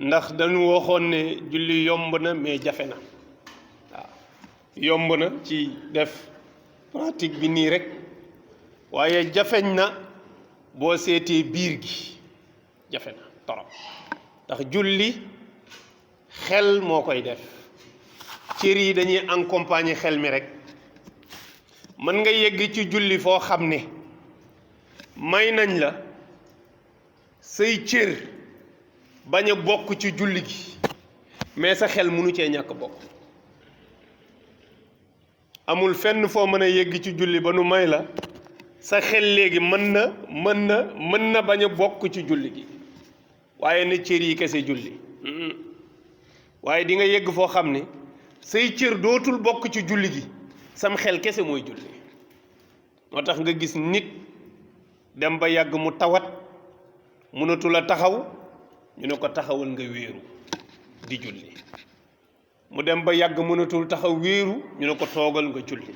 ndax dañu waxoon ne julli yomb na mais jafe na waaw yomb na ci def pratique bi nii rek waaye jafeñ na boo seetee biir gi jafe na torop ndax julli xel moo koy def cër yi dañuy accompagner xel mi rek mën nga yegg ci julli foo xam ne may nañ la say cër bañ a bokk ci julli gi mais sa xel mënu cee ñàkk bokk amul fenn foo mën a yegg ci julli ba nu may la sa xel léegi mën na bañ a bokk ci julli gi waaye ne cër yi kese julli waaye di nga yegg foo xam ne say cër dootul bokk ci julli gi sam xel kese mooy julli moo tax nga gis nit dem ba yàgg mu tawat mënatul a taxaw ñu ne ko taxawal nga wéeru di julli mu dem ba yàgg mënatul taxaw wéeru ñu ne ko toogal nga julli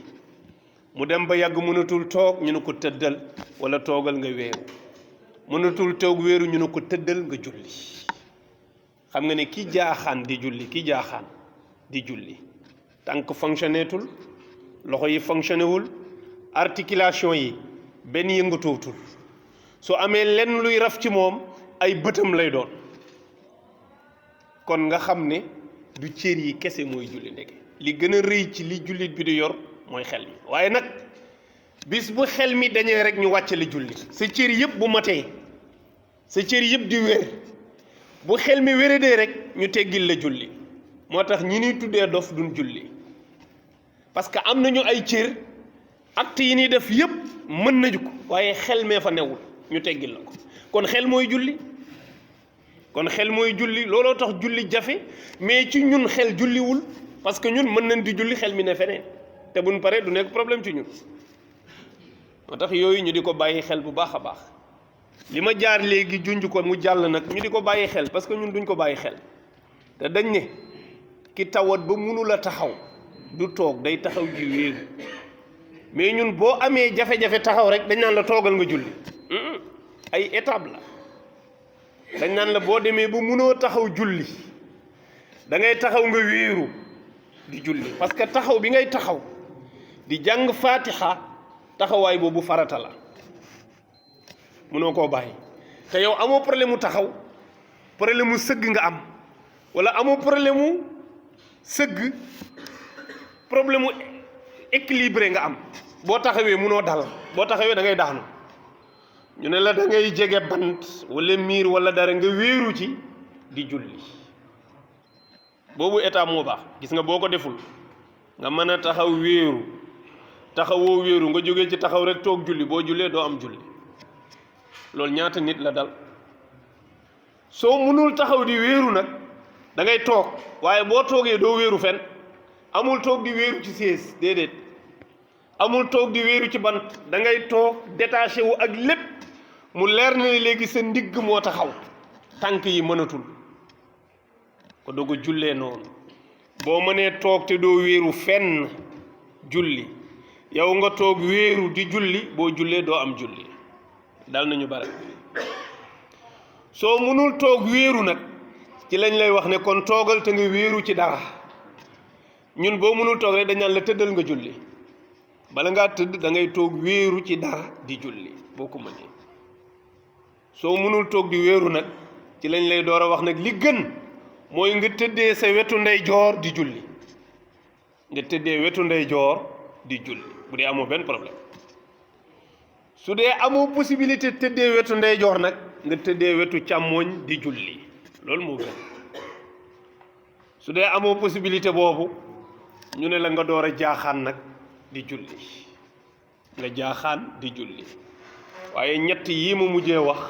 mu dem ba yàgg mënatul toog ñu ne ko tëddal wala toogal nga wéeru mënatul toog wéeru ñu ne ko tëddal nga julli xam nga ne ki jaaxaan di julli tànk fonctionné tul loxo yi fonctionné wul articulation yi benn yëngatootul su amee lenn luy raf ci moom ay bëtam lay doon kon nga xam ne du cër yi kese mooy julli ndeke li gën a rëy ci li jullit bi di yor mooy xel mi waaye nag bis bu xel mi dañee rek ñu wàccale julli sa cër yëpp bu matee sa cër yëpp di wér bu xel mi wéradee rek ñu teggil la julli moo tax ñi ñuy tuddee dof duñ julli parce que am nañu ay cër acte yi ñuy def yëpp mën nañu ko waaye xel mee fa newul ñu teggil la ko kon xel mooy julli looloo tax julli jafe mais ci ñun xel julliwul parce que ñun mën nañ di julli xel mi ne feneen te buñ paree du nekk problème ci ñun moo tax yooyu ñu di ko bàyyi xel bu baax a baax li ma jaar léegi junj ko mu jàll nag ñu di ko bàyyi xel parce que ñun duñ ko bàyyi xel te dañ ne ki tawat ba mënul a taxaw du toog day taxaw ji wéeru mais ñun boo amee jafe-jafe taxaw rek dañ naan la toogal nga julli ay étape la dañ naan la boo demee ba mënoo taxaw julli da ngay taxaw nga wéeru di julli parce que taxaw bi ngay taxaw di jàng fatiha taxawaay boobu farata la mënoo koo bàyyi te yow amoo problème mu taxaw problème mu sëgg nga am wala amoo problème mu sëgg problème mu équilibré nga am boo taxawee mënoo dal boo taxawee da ngay daanu ñu ne la da ngay jege bant wala miir wala dara nga wéeru ci di julli boobu état moo baax gis nga boo ko deful nga mën a taxaw wéeru taxawoo wéeru nga jógee ci taxaw rek toog julli boo jullee doo am julli loolu ñaata nit la dal soo mënul taxaw di wéeru nag da ngay toog waaye boo toogee doo wéeru fenn amul toog di wéeru ci sées déedéet amul toog di wéeru ci bant da ngay toog détaché wu ak lépp mu leer na ne léegi sa ndigg moo taxaw tànk yi mënatul ko doog a jullee noonu boo mënee toog te doo wéeru fenn julli yow nga toog wéeru di julli boo jullee doo am julli dal nañu bare soo mënul toog wéeru nag ci lañ lay wax ne kon toogal te nga wéeru ci dara ñun boo mënul toog rek dañ naan la tëddal nga julli bala ngaa tëdd da ngay toog wéeru ci dara di julli boo ko mënee soo mënul toog di wéeru nag ci lañ lay door a wax nag li gën mooy nga tëddee sa wetu ndeyjoor di julli nga tëddee wetu ndeyjoor di julli bu dee amoo benn problème su dee amoo possibilité tëddee wetu ndeyjoor nag nga tëddee wetu càmmooñ di julli loolu moo gën su dee amoo possibilité boobu ñu ne la nga door a jaaxaan nag di julli nga jaaxaan di julli waaye ñett yii ma mujjee wax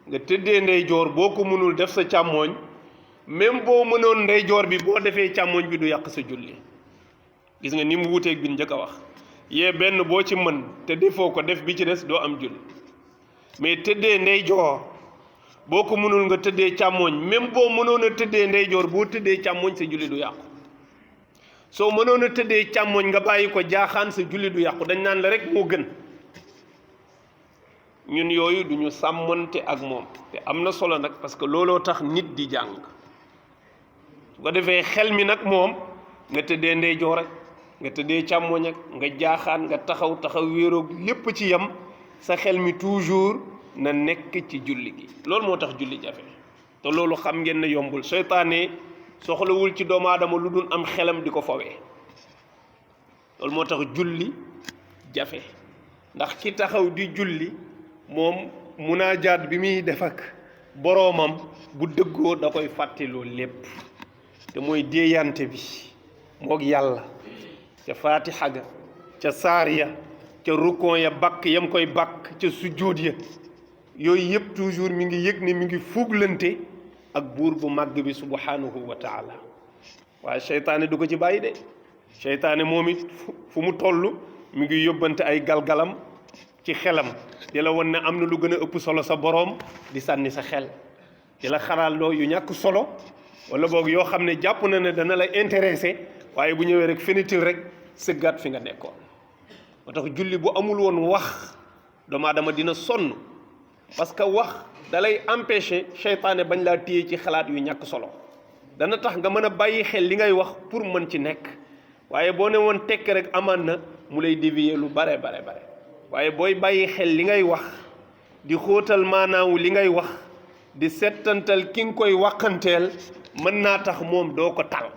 nga tëddee ndeyjoor boo ko mënul def sa càmmooñ même boo mënoon ndeyjoor bi boo defee càmmooñ bi du yàq sa julli gis nga ni mu wuteeg bi njëkk a wax yee benn boo ci mën te defoo ko def bi ci des doo am julli mais tëddee ndeyjoor boo ko mënul nga tëddee càmmooñ même boo mënoon a tëddee ndeyjoor boo tëddee càmmooñ sa julli du yàqu soo mënoon a tëddee càmmooñ nga bàyyi ko jaaxaan sa julli du yàqu dañ naan la rek moo gën ñun yooyu duñu sàmmante ak moom te am na solo nag parce que looloo tax nit di jàng su ko defee xel mi nag moom nga tëddee ndeyjoor rek nga tëddee càmmoñ ak nga jaaxaan nga taxaw wéeroog lépp ci yam sa xel mi toujours na nekk ci julli gi loolu moo tax julli jafe te loolu xam ngeen ne yombul seytaane soxlawul ci doomu aadama lu dul am xelam di ko fawee loolu moo tax julli jafe ndax ki taxaw di julli moom munaajaat bi muy def ak boroomam bu dëggoo da koy fàtteloo lépp te mooy déeyante bi moog yàlla ca faatixa ga ca saar ya ca rukkoon ya bakk yam koy bakk ca sujjóot ya yooyu yëpp toujours mi ngi yëg ne mi ngi fuglante ak buur bu màgg bi subhanahu wa taala waaye seytaane du ko ci bàyyi de seytaane moom it fu mu toll mi ngi yóbbante ay galgalam ci xelam di la won ne am na lu gën a ëpp solo sa boroom di sànni sa xel di la xaraal loo yu ñàkk solo wala boog yoo xam ne jàpp na ne dana la intéressé waaye bu ñëwee rek fenitil rek sëggaat fi nga nekkoon moo tax julli bu amul woon wax doomu aadama dina sonn parce que wax dalay empêcher seytaane bañ laa téye ci xalaat yu ñàkk solo dana tax nga mën a bàyyi xel li ngay wax pour mën ci nekk waaye boo ne woon tekk rek amaan na mu lay dévier lu bare waaye booy bàyyi xel li ngay wax di xóotal maanaawu li ngay wax di settantal ki nga koy waxanteel mën naa tax moom doo ko tal